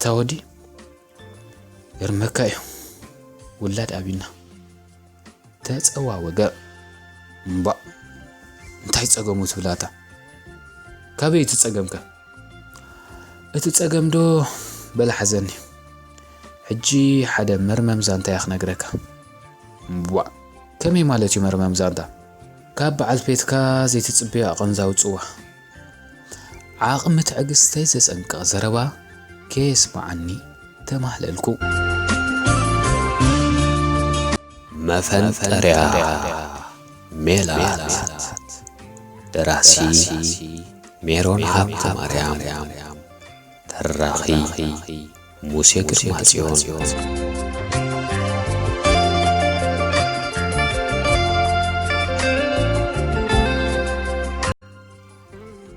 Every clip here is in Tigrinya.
እታ ወዲ ገርመካ እዩ። ውላድ ኣብና ተጸዋወገ። እምባእ፣ እንታይ ጸገሙ ትብላታ? ካበይ እቲ ጸገምከ? እቲ ጸገም ዶ በላ ሓዘኒ። ሕጂ ሓደ መርመም ዛንታ እያ ክነግረካ። እምባእ፣ ከመይ ማለት እዩ መርመም ዛንታ? ካብ በዓል ቤትካ ዘይትጽበዮ ኣቐንዛው ጽዋ። ዓቕሚ ትዕግስተይ ዘጸንቅቕ ዘረባ ከየስምዓኒ ተማህለልኩ። መፈንጠርያ ሜላት። ደራሲ ሜሮን ሃብተ ማርያም። ተራኺ ሙሴ ግርማጽዮን።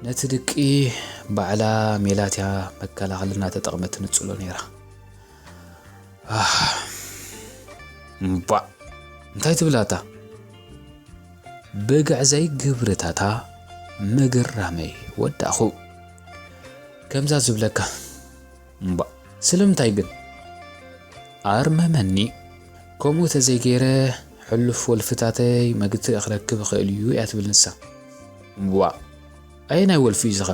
ነቲ ድቂ ባዕላ ሜላትያ መከላኸሊ እናተጠቕመት ትንጽሎ ነይራ። ኣህ፣ እምባእ፣ እንታይ ትብላታ? ብግዕዘይ ግብርታታ ምግራመይ ወዳእኹ። ከምዛ ዝብለካ፣ እምባእ፣ ስለምንታይ ግን? ኣርመመኒ። ከምኡ ተዘይገይረ፣ ሕሉፍ ወልፍታተይ መግትእ ክረክብ እኽእል እዩ እያ ትብል ንሳ። እምባእ፣ ኣየናይ ወልፊ እዩ ዝኸ?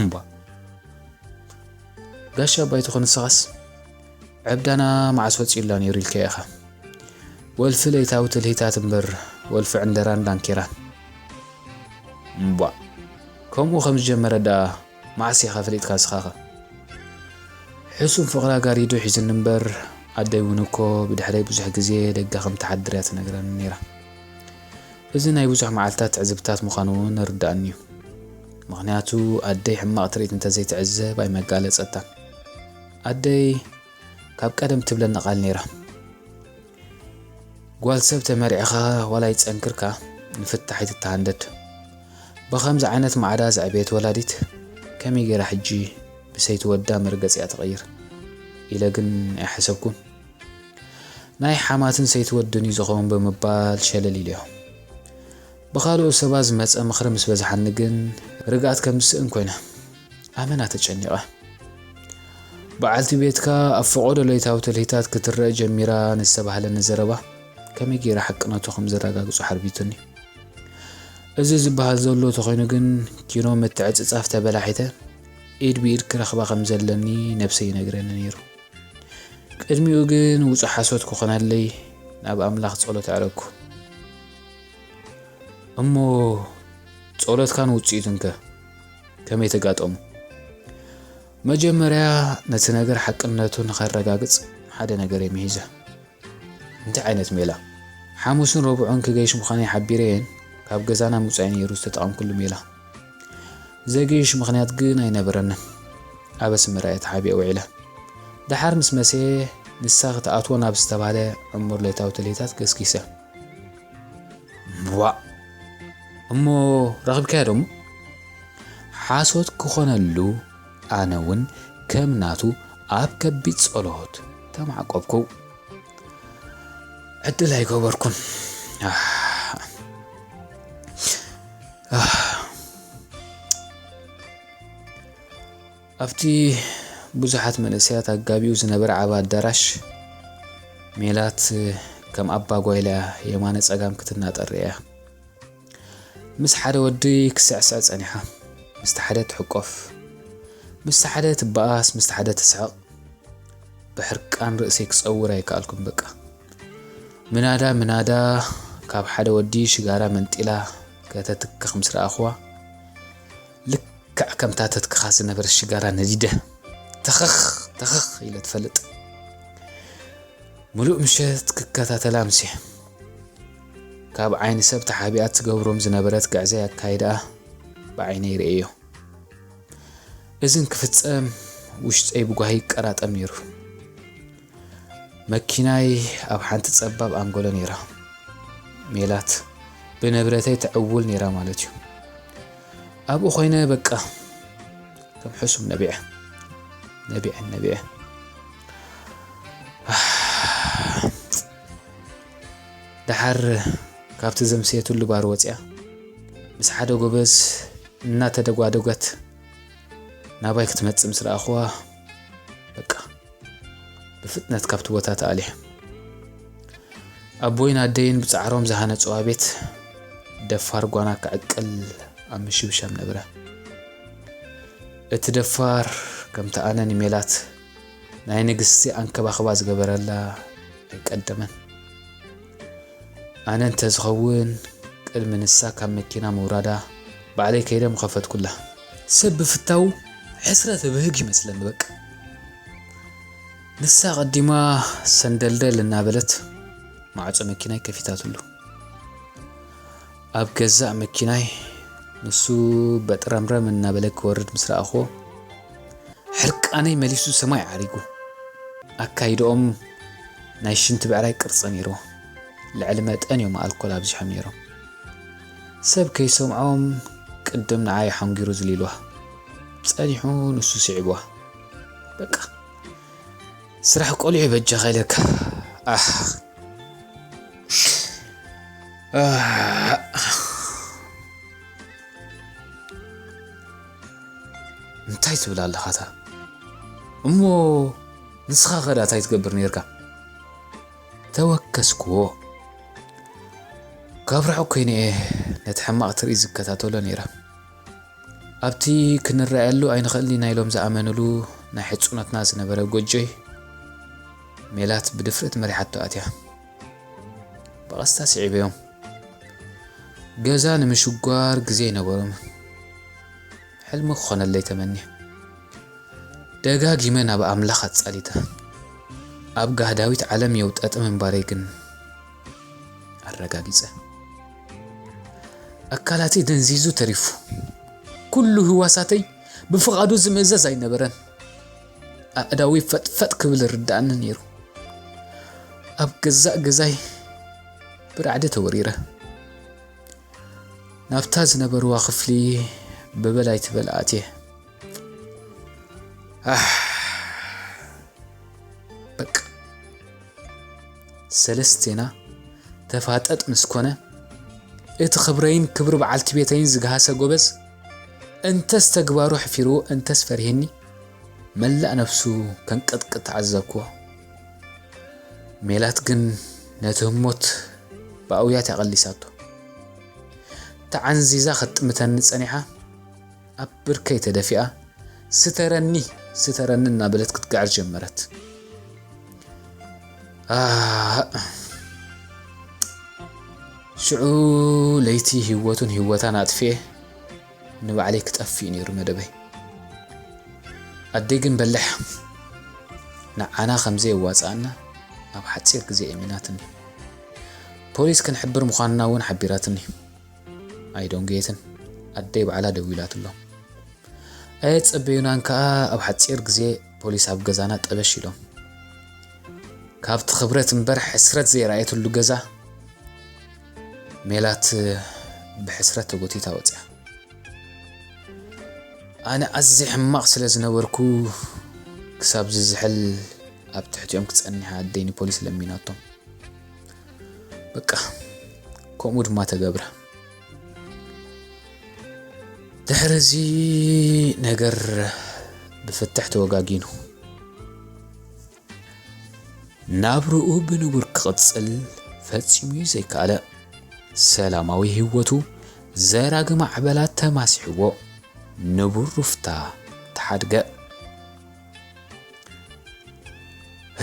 እምባእ፣ ጋሻ ኣባይ ትኾን ንስኻስ? ዕብዳና መዓስ ወጺኡላ ነይሩ ኢልካ ኢኻ? ወልፊ ለይታዊ ትልሂታት እምበር፣ ወልፊ ዕንደራን ዳንኬራን። እምቧእ፣ ከምኡ ከም ዝጀመረ ደኣ መዓስ ኢኻ ፈሊጥካ ንስኻኸ? ሕሱም ፍቕራ ጋሪዱ ሒዝኒ እምበር፣ ኣደይ እውን እኮ ብድሕረይ ብዙሕ ግዜ ደጋ ከም ትሓድር እያ ትነግረኒ ነይራ። እዚ ናይ ብዙሕ መዓልታት ትዕዝብታት ምዃኑ እውን ይርድኣኒ እዩ። ምኽንያቱ ኣደይ ሕማቕ ትርኢት እንተዘይትዕዘብ ኣይመጋለጸታን። ኣደይ ካብ ቀደም ትብለኒ ቃል ነይራ። ጓል ሰብ ተመሪዕኻ ዋላ ይጸንክርካ ንፍታሕ ኣይትተሃንደድ። ብኸምዚ ዓይነት ማዕዳ ዘዕበየት ወላዲት ከመይ ገይራ ሕጂ ብሰይቲ ወዳ መርገጺኣ ትቕይር ኢለ ግን ኣይሓሰብኩን። ናይ ሓማትን ሰይቲ ወድን እዩ ዝኸውን ብምባል ሸለል ኢለዮ። ብኻልኦት ሰባት ዝመጸ ምኽሪ ምስ በዝሓኒ ግን ርግኣት ከም ዝስእን ኮይነ። ኣመና ተጨኒቐ። በዓልቲ ቤትካ ኣብ ፈቐዶ ለይታዊ ትልሂታት ክትረአ ጀሚራ ንዝተባህለኒ ዘረባ ከመይ ገይረ ሓቅነቱ ከም ዘረጋግጾ ሓርቢቱኒ። እዚ ዝበሃል ዘሎ ተኾይኑ ግን ኪኖ ምትዕጽጻፍ ተበላሒተ ኢድ ብኢድ ክረኽባ ከም ዘለኒ ነብሰይ ይነግረኒ ነይሩ። ቅድሚኡ ግን ውጹእ ሓሶት ክኾነለይ ናብ ኣምላኽ ጸሎት ኣዕረግኩ። እሞ ጸሎትካን ውጽኢቱንከ ከመይ ተጋጠሙ? መጀመርያ ነቲ ነገር ሓቅነቱ ንኸረጋግጽ ሓደ ነገር እየ ምሂዘ። እንታይ ዓይነት ሜላ? ሓሙስን ረቡዕን ክገይሽ ምዃነይ ሓቢረየን ካብ ገዛና ምውጻእ ነይሩ ዝተጠቐምኩሉ ሜላ። ዘገይሽ ምኽንያት ግን ኣይነበረንን። ኣብ ኣስመራ እየ ተሓቢአ ውዒለ። ደሓር ምስ መሰየ ንሳ ክትኣትዎ ናብ ዝተባህለ ዕሙር ለይታዊ ትልሂታት ገስጊሰ። ዋእ! እሞ ረኺብካያ ዶ እሞ? ሓሶት ክኾነሉ ኣነ እውን ከም ናቱ ኣብ ከቢድ ጸሎት ተማዕቆብኩ። ዕድል ኣይገበርኩን። ኣህ። ኣህ። ኣብቲ ብዙሓት መንእሰያት ኣጋቢኡ ዝነበረ ዓቢ ኣዳራሽ፣ ሜላት ከም ኣባ ጓይላ የማነ ጸጋም ክትናጠር ርእያ። ምስ ሓደ ወዲ ክስዕስዕ ጸኒሓ። ምስቲ ሓደ ትሕቆፍ። ምስቲ ሓደ ትበኣስ፣ ምስቲ ሓደ ትስሕቕ። ብሕርቃን ርእሰይ ክጸውር ኣይከኣልኩን በቃ። ምናዳ ምናዳ ካብ ሓደ ወዲ ሽጋራ መንጢላ ከተትክኽ ምስ ረኣኽዋ፣ ልክዕ ከምታ ተትክኻ ዝነበረት ሽጋራ ነዲደ ተኸኽ ተኸኽ ኢለ ትፈልጥ። ምሉእ ምሸት ክከታተላ ኣምስየ። ካብ ዓይኒ ሰብ ተሓቢኣ ትገብሮም ዝነበረት ግዕዘይ ኣካይዳኣ ብዓይነይ ርእየዮ። እዝን ክፍጸም ውሽጠይ ብጓሂ ይቀራጠም ነይሩ። መኪናይ ኣብ ሓንቲ ጸባብ ኣንጎሎ ነይራ። ሜላት ብንብረተይ ትዕውል ነይራ ማለት እዩ። ኣብኡ ኮይነ በቃ ከም ሕሱም ነቢዐ። ነቢዐ፣ ነቢዐ። ደሓር ካብቲ ዘምሰየትሉ ባር ወጺኣ ምስ ሓደ ጎበዝ እናተደጓደጓት ናባይ ክትመጽእ ምስ ረኣኽዋ፣ ብፍጥነት ካብቲ ቦታ ተኣልየ። ኣቦይን ኣደይን ብጻዕሮም ዝሃነጽዋ ቤት ደፋር ጓና ክዕቅል ኣብ ምሽብሻብ ነበረ። እቲ ደፋር ከምቲ ኣነ ንሜላት ናይ ንግስቲ ኣንከባኽባ ዝገበረላ ኣይቀደመን። ኣነ እንተዝኸውን ቅድሚ ንሳ ካብ መኪና ምውራዳ ባዕለይ ከይደ ምኸፈትኩላ። ሰብ ብፍታው ሕስረት ብህግ ይመስለኒ በቃ። ንሳ ቀዲማ ሰንደልደል እናበለት ማዕጾ መኪናይ ከፊታትሉ። ኣብ ገዛእ መኪናይ ንሱ በጥረምረም እናበለ ክወርድ ምስ ረኣኽዎ ሕርቃነይ መሊሱ ሰማይ ዓሪጉ። ኣካይድኦም ናይ ሽንቲ ብዕራይ ቅርጺ ነይርዎ። ልዕሊ መጠን እዮም ኣልኮል ኣብዚሖም ነይሮም። ሰብ ከይሰምዖም ቅድም ንዓይ ሓንጊሩ ዝሊልዋ። ጸኒሑ ንሱ ስዒብዋ። በቃ ስራሕ ቆሊዑ በጃኻ ኢለካ። ኣህ። ኣህ። እንታይ ትብል ኣለኻታ? እሞ ንስኻ ኸዳ እንታይ ትገብር ነይርካ? ተወከስኩዎ። ካብ ርሑቕ ኮይነ እየ ነቲ ሕማቕ ትርኢት ዝከታተሎ ነይረ። ኣብቲ ክንረኣየሉ ኣይንኽእልን ኢና ኢሎም ዝኣመንሉ ናይ ሕጹነትና ዝነበረ ጎጆይ ሜላት ብድፍረት መሪሓቶ ኣትያ። ብቐስታ ስዒበዮም። ገዛ ንምሽጓር ግዜ ኣይነበሮምን። ሕልሚ ክኾነለይ ተመንየ። ደጋጊመ ናብ ኣምላኽ ኣጻሊተ። ኣብ ጋህዳዊት ዓለም የውጠጢ ምንባረይ ግን ኣረጋጊጸ። ኣካላተይ ደንዚዙ ተሪፉ። ኩሉ ህዋሳተይ ብፍቓዱ ዝምእዘዝ ኣይነበረን። ኣእዳወይ ፈጥፈጥ ክብል ይርድኣኒ ነይሩ። ኣብ ገዛእ ገዛይ ብራዕዲ ተወሪረ። ናብታ ዝነበርዋ ክፍሊ ብበላይ ትበል ኣትየ። ኣህ፣ በቃ ሰለስቴና ተፋጠጥ ምስ ኮነ፣ እቲ ክብረይን ክብሪ በዓልቲ ቤተይን ዝገሃሰ ጎበዝ፣ እንተስ ተግባሩ ኣሕፊርዎ እንተስ ፈሪህኒ፣ መላእ ነፍሱ ከንቀጥቅጥ ተዓዘብክዎ። ሜላት ግን ነቲ ህሞት ብኣውያት እያ ቀሊሳቶ። ተዓንዚዛ ከጥምተኒ ጸኒሓ፣ ኣብ ብርከይ ተደፊኣ፣ "ስተረኒ፣ ስተረኒ" እናበለት ክትግዕር ጀመረት። ኣህ፣ ሽዑ ለይቲ ህይወቱን ህይወታን ኣጥፍኤ ንባዕለይ ክጠፍእ እዩ ነይሩ መደበይ። ኣደይ ግን በልሕ ንዓና ከም ዘየዋጽኣና ኣብ ሓጺር ግዜ እሚናትኒ። ፖሊስ ክንሕብር ምዃንና እውን ሓቢራትኒ። ኣይደንጎየትን። ኣደይ ባዕላ ደዊላትሎም። ኣየጸበዩናን ከኣ ኣብ ሓጺር ግዜ ፖሊስ ኣብ ገዛና ጠበሽ ኢሎም። ካብቲ ክብረት እምበር ሕስረት ዘይረኣየትሉ ገዛ ሜላት ብሕስረት ተጎቲታ ወጽያ። ኣነ ኣዝየ ሕማቕ ስለ ዝነበርኩ ክሳብ ዝዝሕል ኣብ ትሕቲኦም ክጸንሕ ኣደይ ንፖሊስ ለሚናቶም። በቃ ከምኡ ድማ ተገብረ። ድሕሪ እዚ ነገር ብፍትሕ ተወጋጊኑ። ናብርኡ ብንቡር ክቕጽል ፈጺሙ እዩ ዘይከኣለ። ሰላማዊ ህይወቱ ዘራጊ ማዕበላት ተማሲሕዎ ንቡር ሩፍታ ተሓድገ።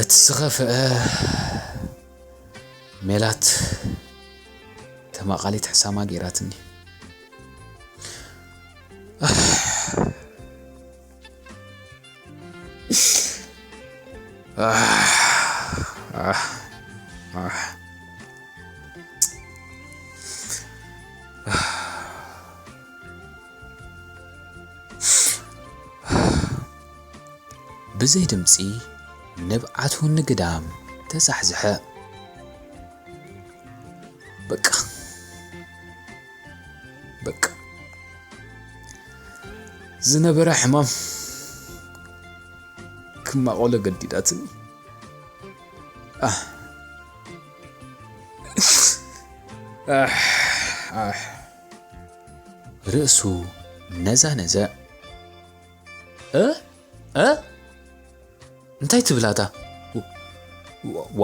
እቲ ዝኸፍአ ሜላት ተማቓሊት ሕሳማ ገይራትኒ። ኣህ። ኣህ። ኣህ። ኣህ። ብዘይ ድምጺ ንብዓቱ ንግዳም ተዛሕዝሐ። በቃ፣ በቃ። ዝነበራ ሕማም ክማቐሎ ገዲዳትኒ። ኣህ። ኣህ፣ ኣህ። ርእሱ ነዛ ነዘ። እ? እ? እንታይ ትብል ኣታ? ዋ፣ ዋ፣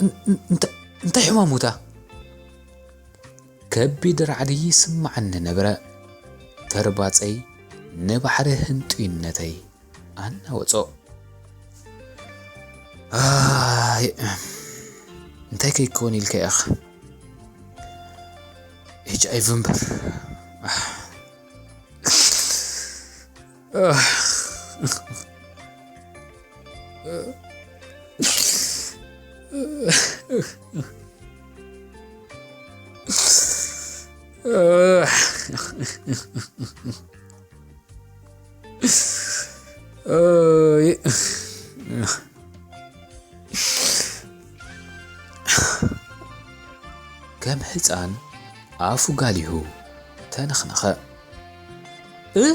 እን-፣ እን-፣ እንተ-፣ እንታይ ሕማም እታ? ከቢድ ራዕዲ ይስምዓኒ ነበረ። ተርባጸይ ንባሕሪ ህንጡይነተይ ኣናወጾ። ኣይ፣ እንታይ ከይከውን ኢልካ ኢኻ? ኤች ኣይ ቪ እምበር። ከም ህፃን ኣፉ ጋሊሁ ተነኽነኸ። እ?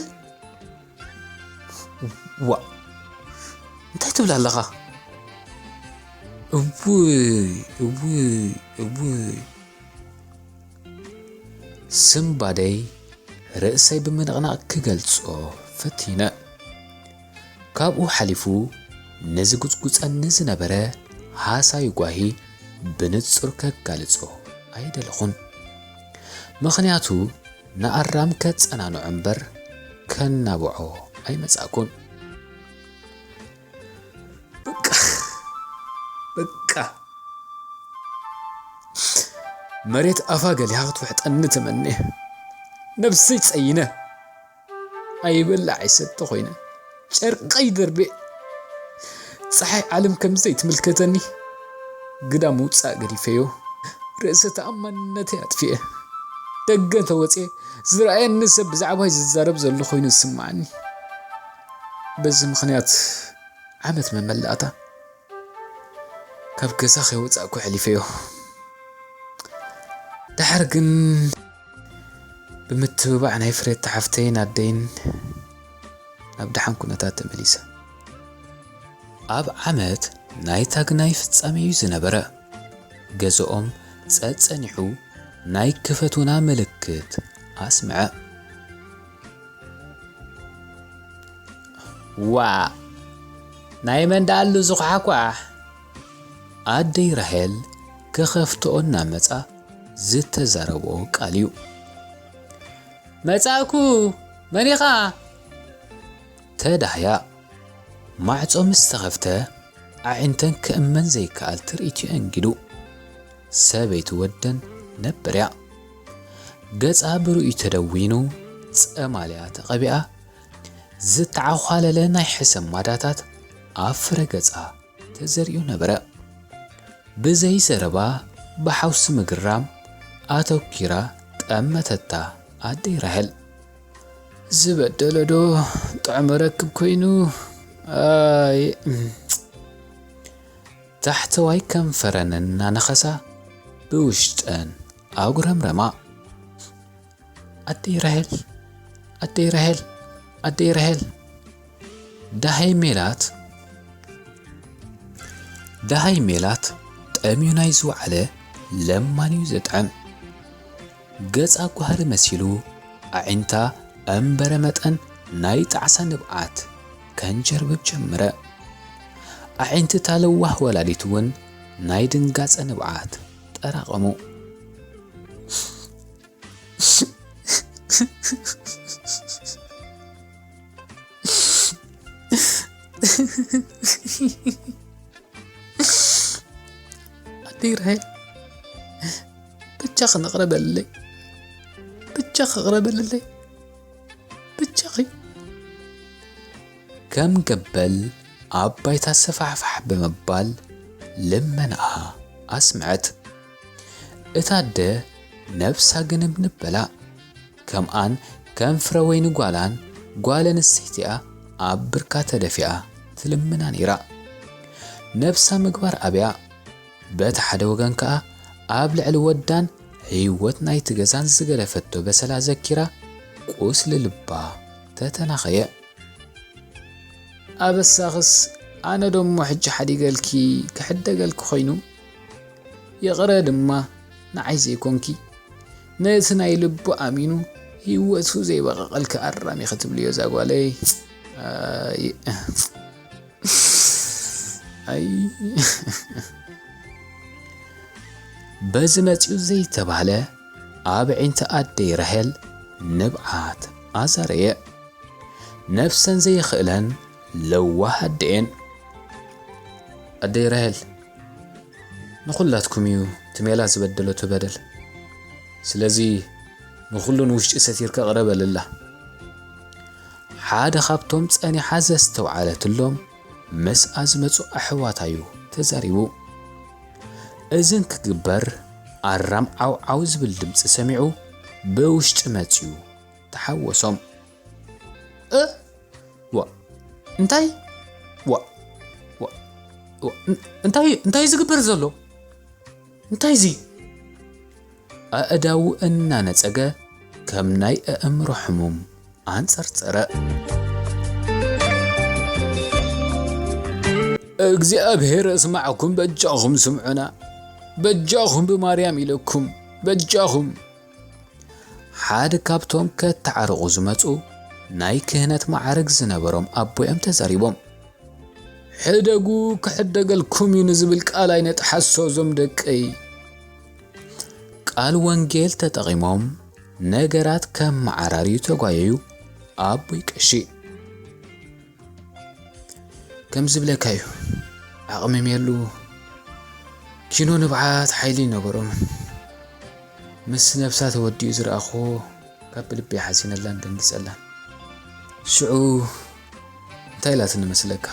ዋ፣ እንታይ ትብል ኣለኻ? እውይ፣ እውይ፣ እውይ። ስምባደይ ርእሰይ ብምንቕናቕ ክገልጾ ፈቲነ። ካብኡ ሓሊፉ ንዝጉጽጉጸኒ ዝነበረ ሃሳዩ ጓሂ ብንጹር ከጋልጾ ኣይደለኹን። ምኽንያቱ ንኣራም ከጸናንዖ እምበር ከናብዖ ኣይመጻእኩን። በቃ፣ በቃ። መሬት ኣፋ ገሊሃ ክትውሕጠኒ ትመኒ። ነብሰይ ጸይነ። ኣይበልዕ ኣይሰቲ ኮይነ። ጨርቀይ ደርቤ። ጸሓይ ዓለም ከም ዘይትምልከተኒ ግዳ ምውጻእ ገዲፈዮ። ርእሰ ተኣማንነተይ ኣጥፊኤ። ደገ እንተወጽኤ ዝረኣየኒ ሰብ ብዛዕባይ ዝዛረብ ዘሎ ኮይኑ ዝስምዓኒ። በዚ ምኽንያት ዓመት መመላእታ ካብ ገዛ ከይወጻእኩ ኣሕሊፈዮ። ደሓር ግን ብምትብባዕ ናይ ፍሬታ ሓፍተይን ኣደይን ናብ ደሓን ኩነታት ተመሊሰ። ኣብ ዓመት ናይ ታግናይ ፍጻሜ እዩ ዝነበረ። ገዝኦም ጸጸኒሑ ናይ ክፈቱና ምልክት ኣስምዐ። ዋ፣ ናይ መን ደኣሉ ዝኹሓኳሕ? ኣደይ ራሄል ክኸፍትኦ እናመጻ ዝተዛረብኦ ቃል እዩ። መጻእኩ፣ መን ኢኻ? ተዳህያ። ማዕጾ ምስ ተኸፍተ፣ ኣዒንተን ክእመን ዘይከኣል ትርኢት እዩ ኣንጊዱ። ሰበይቲ ወደን ነበር እያ። ገጻ ብርኡይ ተደዊኑ፣ ጸማልያ ተቐቢኣ፣ ዝተዓዃለለ ናይ ሕሰም ማዳታት ኣብ ፍረ ገጻ ተዘሪኡ ነበረ። ብዘይ ዘረባ ብሓውሲ ምግራም ኣተኲራ ጠመተታ ኣደይ ራሄል። ዝበደለ ዶ ጥዑም ረክብ ኮይኑ? ኣይ። ታሕተዋይ ከንፈረን እናነኸሳ ብውሽጠን ኣጉረምረማ። ኣደይ ራሄል፣ ኣደይ ራሄል፣ ኣደይ ራሄል። ደሃይ ሜላት፣ ደሃይ ሜላት ጠምዩ ናይ ዝወዓለ ለማን እዩ ዘጥዕም። ገጻ ጓህሪ መሲሉ ኣዒንታ እምበረ መጠን ናይ ጣዕሳ ንብዓት ከንጀርብብ ጀመረ። ኣዒንቲ እታ ለዋህ ወላዲት እውን ናይ ድንጋጸ ንብዓት ጠራቐሙ። ኣደይ ራሄል፣ ብቻኺ ይቕረ በልለይ፣ ብቻኺ ይቕረ በልለይ፣ ብቻኺ። ከም ገበል ኣብ ባይታ ሰፋሕፋሕ ብምባል ልመናኣ ኣስምዐት። እታ ኣደ ነብሳ ግንብንብ በላ። ከምኣን ከም ፍረ ወይኒ ጓላን ጓል ኣንስተይቲኣ ኣብ ብርካ ተደፊኣ ትልምና ነይራ። ነብሳ ምግባር ኣብያ። በቲ ሓደ ወገን ከኣ ኣብ ልዕሊ ወዳን ህይወት ናይቲ ገዛን ዝገደፈቶ በሰላ ዘኪራ ቁስሊ ልባ ተተናኸየ። ኣበሳኽስ ኣነ ደሞ ሕጂ ሓዲገልኪ ክሕደገልኪ ኮይኑ? ይቕረ ድማ ንዓይ ዘይኮንኪ፣ ነቲ ናይ ልቡ ኣሚኑ ህይወቱ ዘይበቐቐልኪ ኣራሚ ክትብልዮ እዛ ጓለይ። ኣይ። ኣይ በዚ መጺኡ ዘይተባህለ ኣብ ዒንቲ ኣደይ ራሄል ንብዓት ኣዛረየ። ነብሰን ዘይኽእለን ለዋህ ኣደየን። ኣደይ ራሄል፣ ንኹላትኩም እዩ እቲ ሜላት ዝበደለቶ በደል። ስለዚ ንኹሉን ውሽጢ ሰቲርካ ቅረ በልላ። ሓደ ካብቶም ጸኒሓ ዘስተውዓለትሎም ምስኣ ዝመጹ ኣሕዋታ እዩ ተዛሪቡ። እዝን ክግበር ኣራም ዓው ዓው ዝብል ድምጺ ሰሚዑ ብውሽጢ መጺኡ ተሓወሶም። እ? ዋ፣ እንታይ? ዋ፣ ዋ፣ ዋ፣ ን-፣ እንታይ፣ እንታይ ዝግበር ዘሎ? እንታይ እዚ? ኣእዳዉ እናነጸገ ከም ናይ ኣእምሮ ሕሙም ኣንጸርጸረ። እግዚኣብሔር እስማዕኩም፣ በጃኹም ስምዑና፣ በጃኹም ብማርያም ኢለኩም፣ በጃኹም። ሓደ ካብቶም ከተዓርቑ ዝመጹ ናይ ክህነት መዓርግ ዝነበሮም ኣቦኦም ተዛሪቦም። ሕደጉ ክሕደገልኩም እዩ ንዝብል ቃል ኣይነጥሓሶ እዞም ደቀይ። ቃል ወንጌል ተጠቒሞም ነገራት ከመዓራርዩ ተጓየዩ ኣቦይ ቀሺ። ከም ዝብለካ እዩ፣ ዓቕሚ ሜሉ ኪኖ ንብዓት ሓይሊ ይነበሮምን። ምስ ነብሳ ተወዲኡ ዝረኣኹዎ ካብ ልቢ ሓዚነላን ደንጊጸላን። ሽዑ እንታይ ኢላትኒ መስለካ?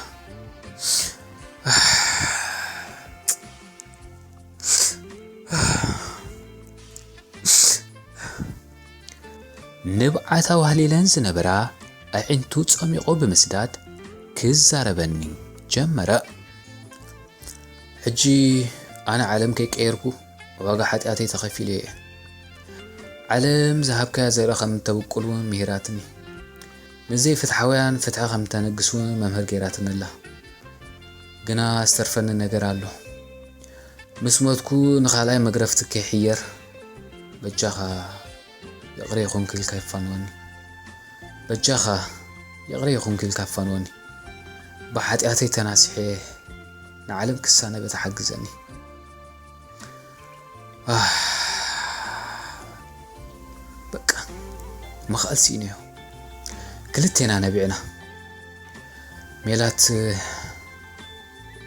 ንብዓት ኣዋህሊለን ዝነበራ ኣዒንቱ ጸሚቑ ብምስዳድ ክዛረበኒ ጀመረ። ሕጂ ኣነ ዓለም ከይቀየርኩ ዋጋ ሓጢኣተይ ተኸፊለ እየ። ዓለም ዝሃብካያ ዘርኢ ከም እተብቁል እውን ምሂራትኒ። ንዘይፍትሓውያን ፍትሒ ከም እተነግስ እውን መምህር ገይራትኒ ኣላ። ግና ዝተርፈኒ ነገር ኣሎ። ምስ ሞትኩ ንኻልኣይ መግረፍቲ ከይሕየር፣ በጃኻ ይቕረ ይኹንኪ ኢልካ ይፋንወኒ። በጃኻ ይቕረ ይኹንኪ ኢልካ ይፋንወኒ። ብሓጢኣተይ ተናሲሐ ንዓለም ክሳነ በታ ሓግዘኒ። ኣህ፣ በቃ ምኽኣል ስኢነዮ። ክልቴና ነቢዕና። ሜላት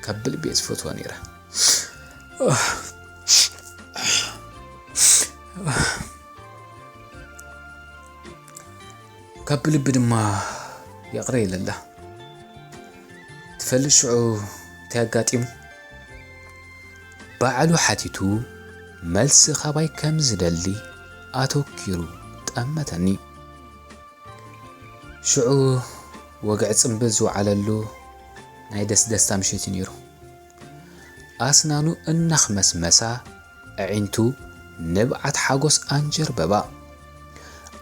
ካብ ብልቢ እየ ዝፈትዋ ነይረ። ካብ ብልቢ ድማ ይቕረ ኢለላ። ትፈልጥ ሽዑ እንታይ ኣጋጢሙ? ባዕሉ ሓቲቱ መልሲ ካባይ ከም ዝደሊ ኣተኪሩ ጠመተኒ። ሽዑ ወግዒ ጽምብል ዝወዓለሉ ናይ ደስደስታ ምሸት እዩ ነይሩ። ኣስናኑ እናኽመስመሳ፣ ኣዒንቱ ንብዓት ሓጎስ ኣንጀርበባ።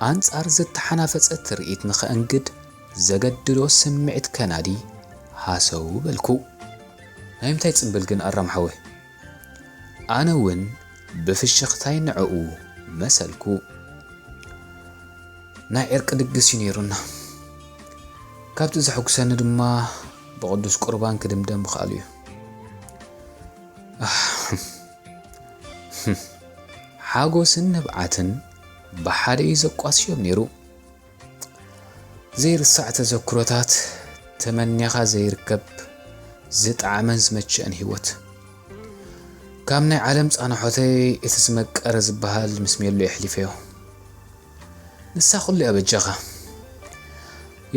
ኣንጻር ዝተሓናፈጸ ትርኢት ንኸእንግድ ዘገድዶ ስምዒት ከናዲ ሃሰው በልኩ። ናይ ምንታይ ጽምብል ግን ኣራም ሓወይ? ኣነ እውን ብፍሽኽታይ ንዕኡ መሰልኩ። ናይ ዕርቂ ድግስ እዩ ነይሩና። ካብቲ ዘሐጉሰኒ ድማ ብቕዱስ ቁርባን ክድምደም ምኽኣሉ እዩ። ኣህ፣ ሓጎስን ንብዓትን ብሓደ እዩ ዘቋስዮም ነይሩ። ዘይርሳዕ ተዘክሮታት፣ ተመኒኻ ዘይርከብ ዝጠዓመን ዝመቸአን ህይወት። ካብ ናይ ዓለም ጻንሖተይ እቲ ዝመቀረ ዝበሃል ምስ ሜሉ የሕሊፈዮ። ንሳ ኩሉ እያ በጃኻ።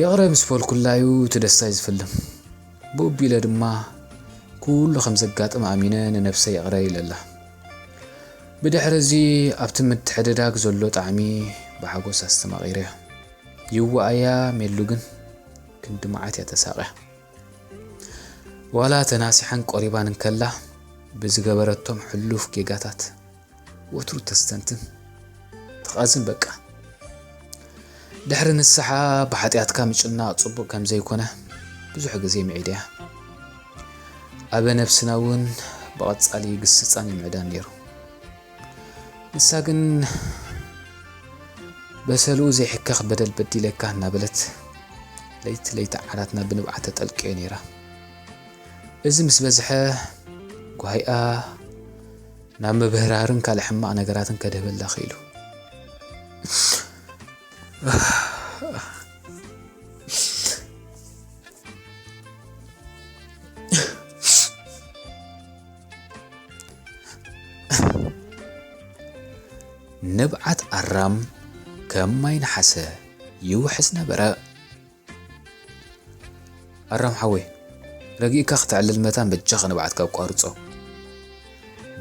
ይቕረ ምስ በልኩላዩ እቲ ደስታይ ዝፍልም። ብኡ ኣቢለ ድማ ኩሉ ከም ዘጋጥም ኣሚነ ንነብሰይ ይቕረ ኢለላ። ብድሕሪ እዚ ኣብቲ ምትሕድዳግ ዘሎ ጣዕሚ ብሓጎስ ኣስተማቒረዮ። ይዋኣያ ሜሉ ግን ክንዲ መዓት እያ ተሳቕያ። ዋላ ተናሲሓን ቆሪባን እንከላ ብዝገበረቶም ሕሉፍ ጌጋታት ወትሩ ተስተንትን፣ ትቐዝን በቃ። ድሕሪ ንስሓ ብሓጢኣትካ ምጭናቕ ጽቡቕ ከም ዘይኮነ ብዙሕ ግዜ ምዒደያ። ኣበ ነብስና እውን ብቐጻሊ ግስጻን ይምዕዳን ነይሩ። ንሳ ግን በሰልኡ ዘይሕከኽ በደል በዲለካ እናበለት ለይቲ ለይቲ ዓራትና ብንብዓት ተጠልቅዮ ነይራ። እዚ ምስ በዝሐ ጓሂኣ ናብ ምብህራርን ካልእ ሕማቕ ነገራትን ከድህበላ ክኢሉ። ንብዓት ኣራም ከም ማይ ነሓሰ ይውሕዝ ነበረ። ኣራም ሓወይ፣ ረጊእካ ክተዕልል መታን በጃኻ ንብዓትካ ኣቋርጾ።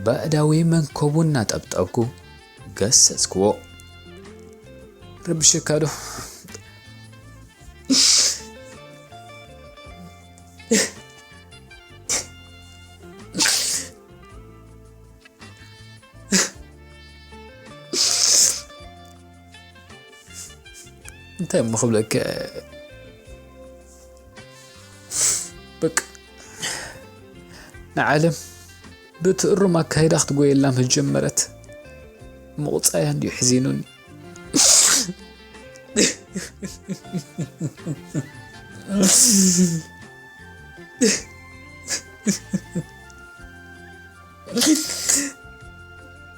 ባእዳዊ መንከቡ እናጠብጠብኩ ገሰጽክዎ። ረብሸካ ዶ? እንታይ እሞ ክብለካ? በቃ ንዓለም ብትእሩም ኣካይዳ ክትጎየላ ምስ ጀመረት፣ ምቑጻያ እንድዩ ሕዚኑኒ።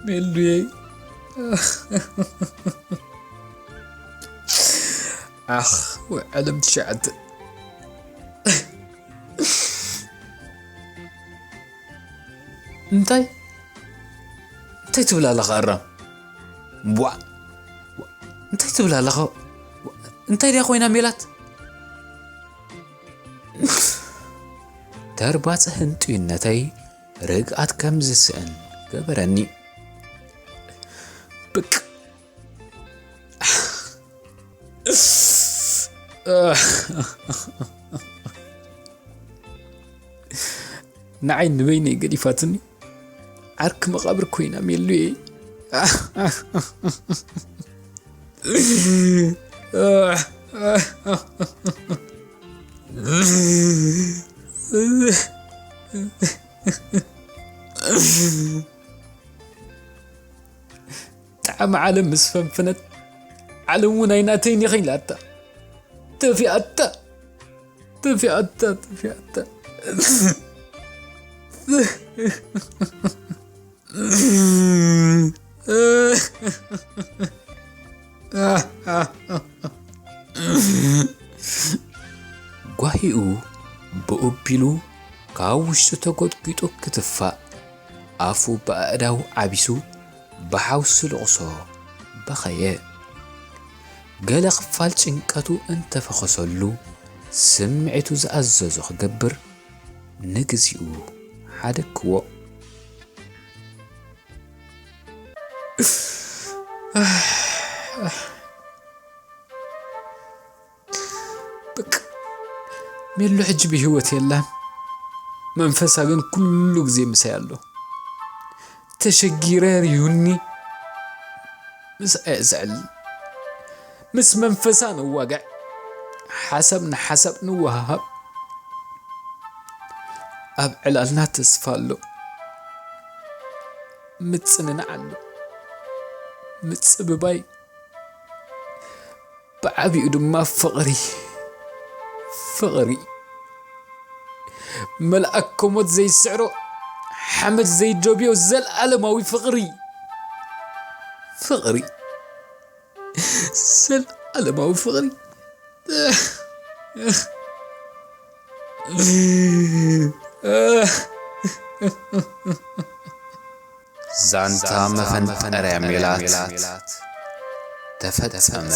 ሜሉየይ። ኣኽ፣ ወዓለም ትሽዓተ። እንታይ? እንታይ ትብል ኣለኻ ኣራም? ቧዕ! እንታይ ትብል ኣለኻ? እንታይ ድያ ኮይና ሜላት? ተርባጽ ህንጡይነተይ ርግኣት ከም ዝስእን ገበረኒ። ብቅ! ንዓይ ንበይነይ ገዲፋትኒ። ዓርኪ መቓብር ኮይና ሜሉየይ። ጣዕሚ ዓለም ምስ ፈንፈነት፣ ዓለም እውን ኣይናተይን ኢኻ ኢላታ። ተፊኣታ፣ ተፊኣታ፣ ተፊኣታ። ጓሂኡ ብኡቢሉ ካብ ውሽጡ ተጎጥጒጡ ክትፋእ፣ ኣፉ ብኣእዳው ዓቢሱ ብሓውሲ ልቕሶ በኸየ። ገለ ክፋል ጭንቀቱ እንተፈኸሰሉ፣ ስምዒቱ ዝኣዘዞ ክገብር ንግዚኡ ሓደግክዎ። በቃ፣ ሜሉ ሕጂ ብህይወት የላን። መንፈሳ ግን ኩሉ ግዜ ምሳይ ኣሎ። ተሸጊረ ርዩኒ፣ ምስኣ እየ ዘዕልል። ምስ መንፈሳ ንዋጋዕ፣ ሓሳብ ንሓሳብ ንወሃሃብ። ኣብ ዕላልና ተስፋ ኣሎ፣ ምጽንናዕ ኣሎ፣ ምጽብባይ፣ ብዓቢኡ ድማ ፍቕሪ። ፍቕሪ። መልኣከ ሞት ዘይስዕሮ፣ ሓመድ ዘይደብዮ፣ ዘልኣለማዊ ፍቕሪ። ፍቕሪ። ዘልኣለማዊ ፍቕሪ። ዛንታ መፈንጠርያ ሜላት ተፈጸመ።